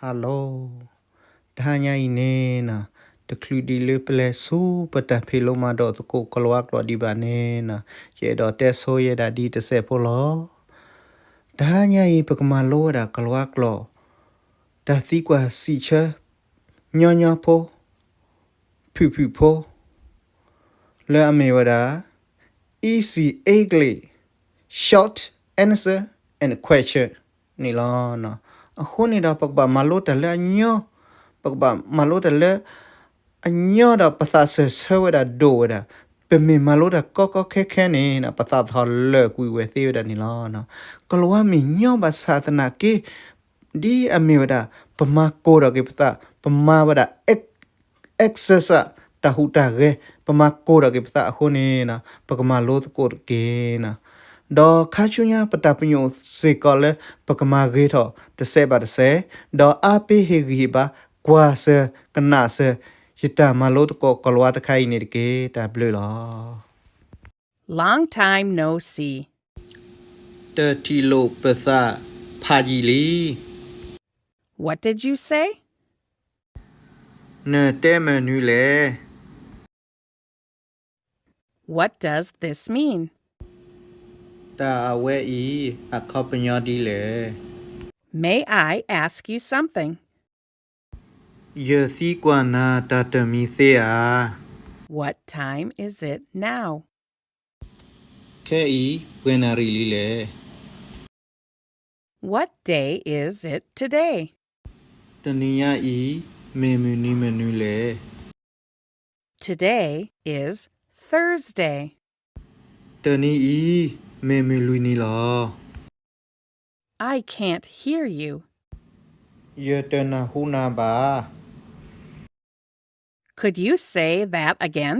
Hello, တဟါညါအံၤန့ၣ်နီၤ, တချုးဒံးလၢပလဲၤဆူပတၢ်ဖံးလိမၤဒိးသကိးကိၤလၤဝါကျိာ်ဒံးဘၣ်န့ၣ်နီၤ, ယအဲၣ်ဒိးတဲဆိယဲဒၣ်ဒ်တစဲးဖိလီၤ. တဟါညါအံၤ ပကမၤလိဝဲဒၣ်ကိၤလၤဝါကျိာ် တၢ်သံကွၢ်စံးဆၢ ညီညီဖိ ဖုၣ်ဖုၣ်ဖိ လၢအမ့ၢ်ဝဲဒၣ် Easy English Short Answer and Question န့ၣ်လီၤ. အဃိန့ၣ်ဒီး ပကဘၣ်မၤလိတၢ်လၢအညီ, ပကဘၣ်မၤလိတၢ်လၢအညီဒီး ပသးစၢၢ်ဆၢဝဲဒၣ်ဒိၣ်ဝဲဒၣ်, ပမ့ၢ်မၤလိတၢ်ကီကီခဲခဲန့ၣ် ပသးသဟီၣ်လၢာ်ကွံာ်ဝဲသ့ဝဲဒၣ်န့ၣ်လီၤ. ကိၤလၤဝါမ့ၢ်ညီဘၣ်ဆၣ်သနာ်က့ ဒ်အမ့ၢ်ဝဲဒၣ် ပမၤကိၢ်ထီၣ်က့ၤပသး, ပမၤဝဲဒၣ် exercise တၢ်ဟူးတၢ်ဂဲၤ, ပမၤကိၢ်ထီၣ်က့ၤပသးအဃိန့ၣ်, ပကမၤလိသကိးတက့ၢ်. ဒီးခါဆူညါပတၢ်ပညိၣ်စ့ၢ်ကီးလၢ ပကမၤဂ့ၤထီၣ်တစဲးဘၣ်တစဲး, ဒီးအါပ့ၤဟ့ၣ်ဂံၢ်ဟ့ၣ်ဘါ, ကွၢ်စၢၤကနၣ်စၢၤ ယတၢ်မၤလိသကိးကိၤလၤဝါတခါအံၤန့ၣ်တက့ၢ်. တၢ်ဘျုးလီၤ. Long time no see. တထံၣ်လိာ်ပသးဖးယံာ်လံ. What did you say? နတဲမနုၤလဲၣ်. What does this mean? တၢ်အဝဲအံၤ အခီပညီဒ်လဲၣ်. May I ask you something? ယသံကွၢ်နၤတၢ်တမံၤသ့ဧါ. What time is it now? ခဲအံၤ ပှဲၤနၣ်ရံၣ်လံလဲၣ်. What day is it today? တနံၤညါအံၤ မ့ၢ်မုၢ်နံၤမနုၤလဲၣ်. Today is Thursday. တနံၤအံၤ မ့ၢ်မုၢ်လွံၢ်နံၤလီၤ. I can't hear you. ယတနၢ်ဟူနၤဘၣ်. Could you say that again?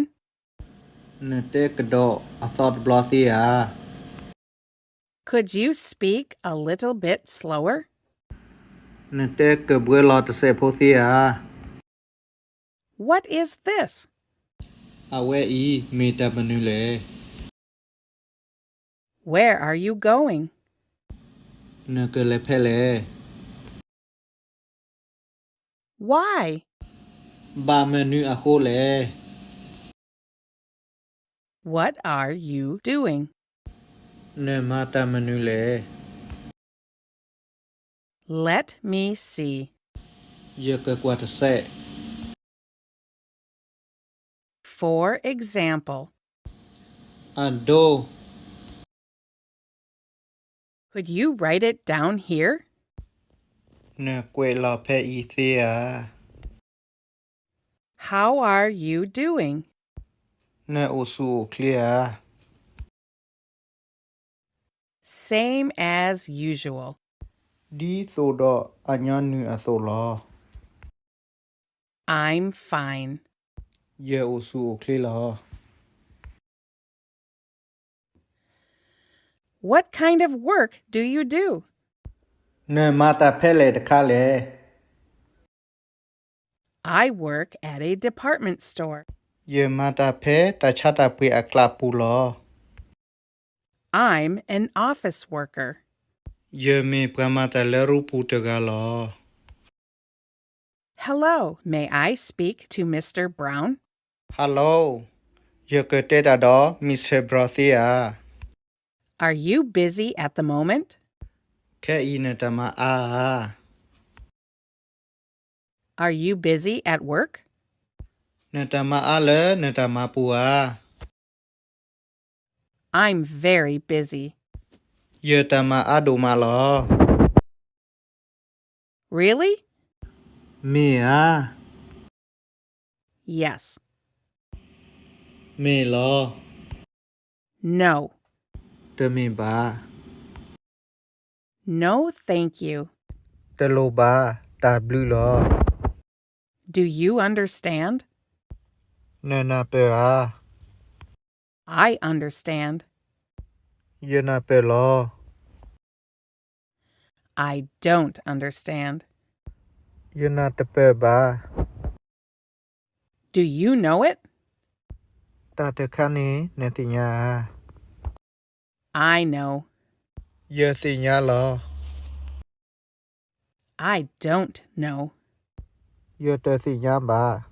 နတဲကဒီးအသီတဘျီသ့ဧါ. Could you speak a little bit slower? နတဲကဘှီလီၤတစဲးဖိသ့ဧါ. What is this? အဝဲအံၤ မ့ၢ်တၢ်မနုၤလဲၣ်. Where are you going? နကလဲၤဖဲလဲၣ်. Why? ဘၣ်မနုၤအဃိလဲၣ်. What are you doing? နမၤတၢ်မနုၤလဲၣ်. Let me see. ယကကွၢ်တစဲး. For example. အဒိ Could you write it down here? နကွဲးလီၤဖဲအံၤသ့ဧါ. How are you doing? နအိၣ်ဆူၣ်အိၣ်ချ့ဧါ. Same as usual. ဒ်သိးဒီးအညီနုၢ်အသိးလီၤ. I'm fine. ယအိၣ်ဆူၣ်အိၣ်ချ့လီၤ. What kind of work do you do? နမၤတၢ်ဖဲလဲၣ်တခါလဲၣ်. I work at a department store. ယမၤတၢ်ဖဲတၢ်ဆါတၢ်ပှ့ၤအကျးပူၤလီၤ. I'm an office worker. ယမ့ၢ်ပှၤမၤတၢ်လၢရူပူၤတဂၤလီၤ. Hello, may I speak to Mister Brown? Hello, ယကတဲတၢ်ဒီး Mister Brown သ့ဧါ. Are you busy at the moment? ခဲအံၤနတၢ်မၤအါဧါ. Are you busy at work? နတၢ်မၤအါလၢနတၢ်မၤပူၤဧါ. I'm very busy. ယတၢ်မၤအါဒိၣ်မးလီၤ. Really? မ့ၢ်ဧါ. Yes. မ့ၢ်လီၤ. No. တမ့ၢ်ဘၣ်. No, thank you. တလိၣ်ဘၣ်, တၢ်ဘျုးလီၤ. Do you understand? နနၢ်ပၢၢ်ဧါ. I understand. ယနၢ်ပၢၢ်လီၤ. I don't understand. ယနၢ်တပၢၢ်ဘၣ်. Do you know it? တၢ်တခါန့ၣ် နသ့ၣ်ညါဧါ. I know. ယသ့ၣ်ညါလီၤ. I don't know. ယတသ့ၣ်ညါဘၣ်.